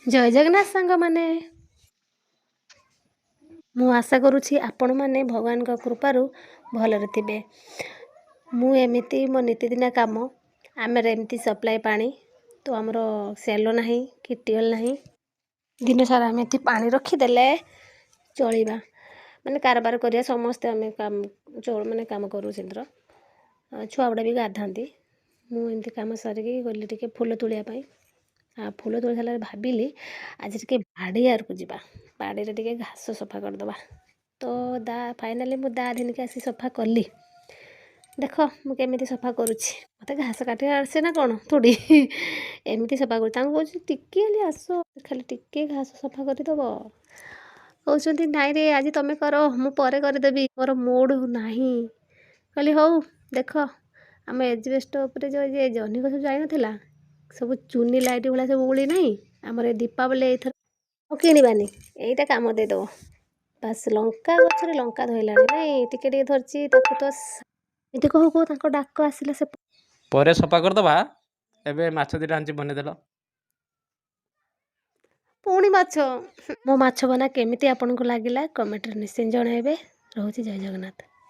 ଜୟ ଜଗନ୍ନାଥ ସାଙ୍ଗମାନେ। ମୁଁ ଆଶା କରୁଛି ଆପଣମାନେ ଭଗବାନଙ୍କ କୃପାରୁ ଭଲରେ ଥିବେ। ମୁଁ ଏମିତି ମୋ ନିତିଦିନିଆ କାମ, ଆମର ଏମିତି ସପ୍ଲାଏ ପାଣି ତ, ଆମର ସେଲୋ ନାହିଁ କି ଟ୍ୟୁୱେଲ୍ ନାହିଁ। ଦିନ ସାରା ଆମେ ଏମିତି ପାଣି ରଖିଦେଲେ ଚଳିବା, ମାନେ କାରବାର କରିବା। ସମସ୍ତେ ଆମେ କାମ ମାନେ କାମ କରୁ। ସେଦିନ ଛୁଆ ଗୁଡ଼ା ବି ଗାଧାନ୍ତି। ମୁଁ ଏମିତି କାମ ସାରିକି ଗଲି ଟିକେ ଫୁଲ ତୋଳିବା ପାଇଁ। ଆଉ ଫୁଲ ତୋଳି ସାରିଲା ପରେ ଭାବିଲି, ଆଜି ଟିକେ ବାଡ଼ି ଆଡ଼କୁ ଯିବା, ବାଡ଼ିରେ ଟିକେ ଘାସ ସଫା କରିଦେବା। ତ ଦା ଫାଇନାଲି ମୁଁ ଦା ଧରିକି ଆସି ସଫା କଲି। ଦେଖ, ମୁଁ କେମିତି ସଫା କରୁଛି। ମୋତେ ଘାସ କାଟିବା ଆସେ ନା କ'ଣ? ଥୋଡ଼ି ଏମିତି ସଫା କରୁଛି। ତାଙ୍କୁ କହୁଛି, ଟିକେ ହେଲେ ଆସ, ଖାଲି ଟିକେ ଘାସ ସଫା କରିଦେବ। କହୁଛନ୍ତି, ନାଇଁ ରେ, ଆଜି ତମେ କର, ମୁଁ ପରେ କରିଦେବି, ମୋର ମୁଡ଼୍ ନାହିଁ। କହିଲି, ହଉ। ଦେଖ, ଆମ ଏଜବେଷ୍ଟ ଉପରେ ଯେଉଁ ଯେ ଜହ୍ନି ଗଛ ଯାଇନଥିଲା, ସବୁ ଚୁନି ଲାଇଟ୍ ଭଳିଆ ସବୁ ଉଳି ନାହିଁ। ଆମର ଏ ଦୀପାବଳି ଏଇଥର ଆଉ କିଣିବାନି, ଏଇଟା କାମ ଦେଇଦେବ। ବାସ୍, ଲଙ୍କା ଗଛରେ ଲଙ୍କା ଧରିଲାଣି ନାଇଁ? ଟିକେ ଟିକେ ଧରିଛି। ତାକୁ ତ ଏମିତି କହୁ କହୁ ତାଙ୍କ ଡାକ ଆସିଲା ସେ ପରେ ସଫା କରିଦେବା। ଏବେ ମାଛ 2ଟା ଆଣିଛି, ବନେଇଦେଲ। ପୁଣି ମାଛ! ମୋ ମାଛ ବନା କେମିତି ଆପଣଙ୍କୁ ଲାଗିଲା, କମେଣ୍ଟରେ ନିଶ୍ଚୟ ଜଣାଇବେ। ରହୁଛି, ଜୟ ଜଗନ୍ନାଥ।